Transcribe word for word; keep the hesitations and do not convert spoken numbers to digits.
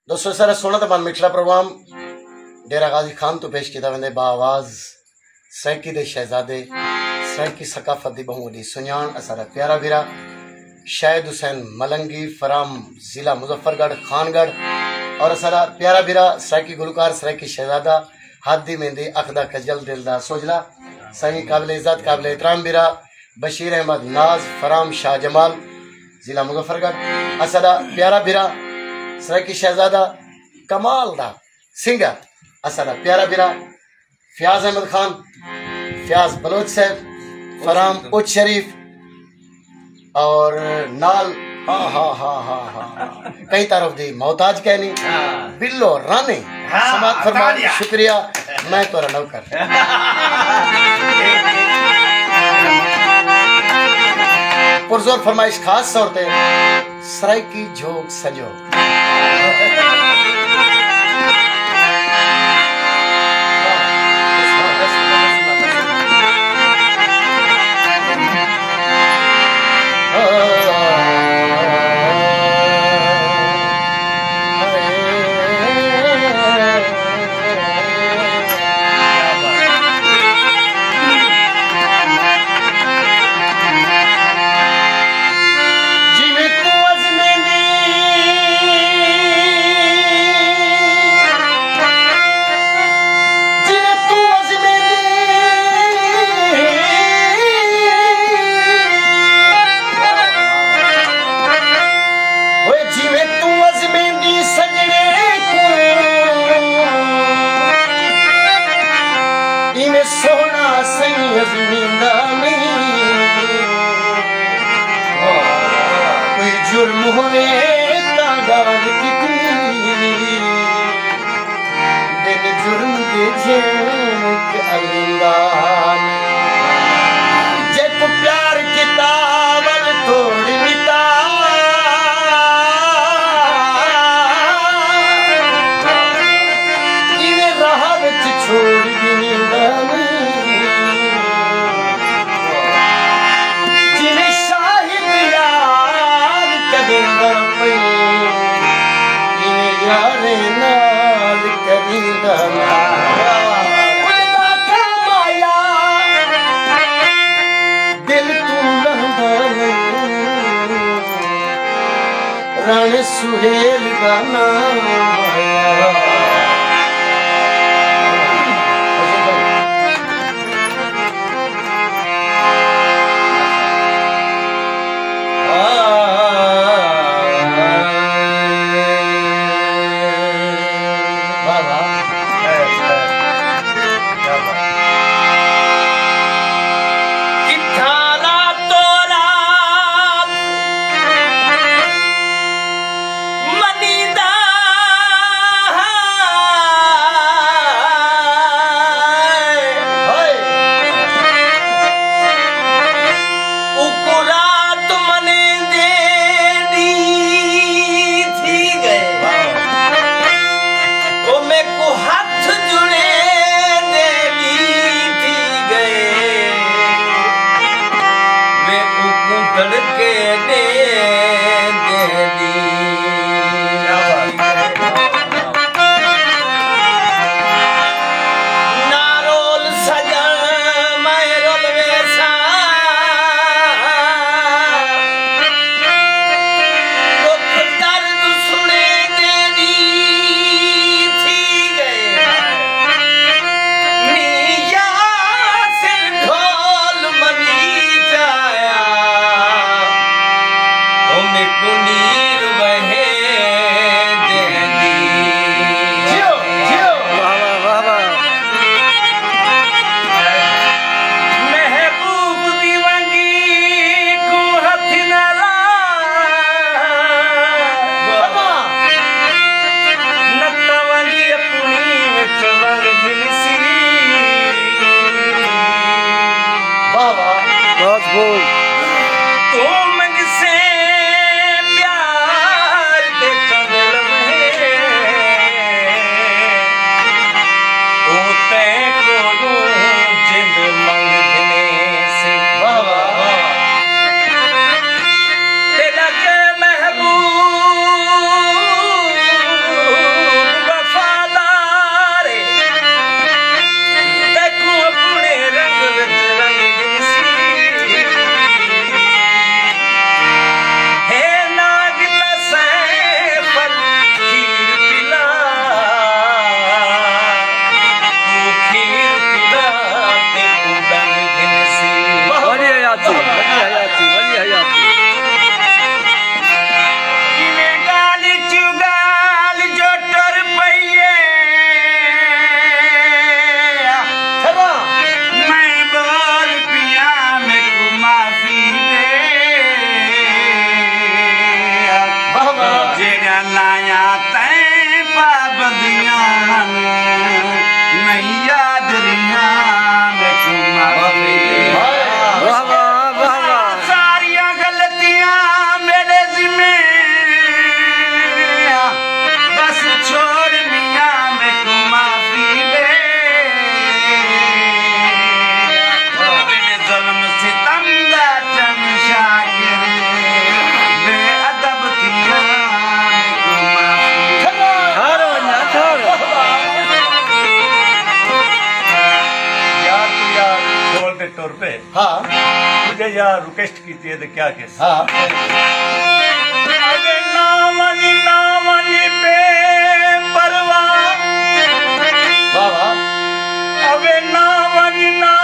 دوستو، سارا سونا تے من مٹھڑا پروگرام ڈیرہ غازی خان تو پیش کیتا ویندے با آواز سرائیکی دے شہزادے، سرائیکی ثقافت دی بہوں وڈی سنجان، اساڈا پیارا بھرا شاہد حسین ملنگی، فرام، ضلع مظفر گڑھ، خان گڑھ، اور اساڈا پیارا بھرا سرائیکی گلوکار، سرائیکی شہزادہ، ہاتھ دی مہندی، اکھ دا کجل، دل دا سوجھلا، سائیں قابل عزت، قابل احترام بھرا بشیر احمد ناز، فرام، شاہ جمال، ضلع مظفر گڑھ، اساڈا پیارا بھرا سرائیکی شہزادہ، کمال دا سنگر، اساڈا پیارا بھرا فیاض احمد خان، فیاض بلوچ صاحب، فرام اچ شریف، اور نال ہا ہا ہا ہا ہا ہا۔ کہیں تعارف دی محتاج کہنی۔ ہاں۔ بلو رانی۔ ہاں، سماعت فرمائے، تالیاں۔ شکریہ۔ میں تہاڈا نوکر۔ پرزور فرمائش خاص طور تے سرائیکی جھوک سجو۔ جیویں توں ازمیندی، جیویں توں ازمیندی، اوئے جیویں توں ازمیندی سڄݨے کوں، ایویں سوہݨا سئیں ازمیندا نئیں۔ کوئی جرم ہووے تاں ڳالھ کیتی، بن جرم دے جھینک الیندا نئیں۔ جیکوں پیار کیتا ول توڑ ݙتا، ایویں راہ وچ چھوڑ ݙیندا نئیں۔ جیویں شاہد یار کریندا پئیں، ایویں یاریں نال کریندا نئیں۔ اݙدا کم آیا، دل توں لہندا نئیں۔ راݨے سہیل دا نام آیا۔ واہ واہ۔ کتھاں دا تورا منیندا ہائے۔ اوکوں رات منیندے ݙینہہ تھی ڳئے۔ او میکوں ہتھ جڑیندے ݙینہہ تھی ڳئے۔ وے اوکوں تڑکے ݙیندے ݙینہہ۔ نہ رول سڄݨ میں رل ویساں، ݙکھ درد سݨیندے ݙینہہ تھی ڳئے۔ نی یاسر ڈھول منی چایا، او میکوں نیر وہے ݙیندی۔ جیو، جیو۔ واہ، واہ، واہ، واہ۔ محبوب دی ونگی کوں ہتھ نہ لا۔ نتاں ونڄ اپݨی وچ ونڄ گھنسی۔ واہ واہ۔ بہت خوب۔ توں منگسیں پیار دے چند لمحے، او تیں کولوں جند منگ گھنیسی۔ واہ واہ واہ۔ تیݙا کہ محبوب ہاں۔ مجھے یار ریکویسٹ کیتی ہے تے کیا کیس؟ ہاں۔ اگے نہ ونج، نہ ونج بے پرواہ۔ واہ واہ۔ اگے نہ ونج، نہ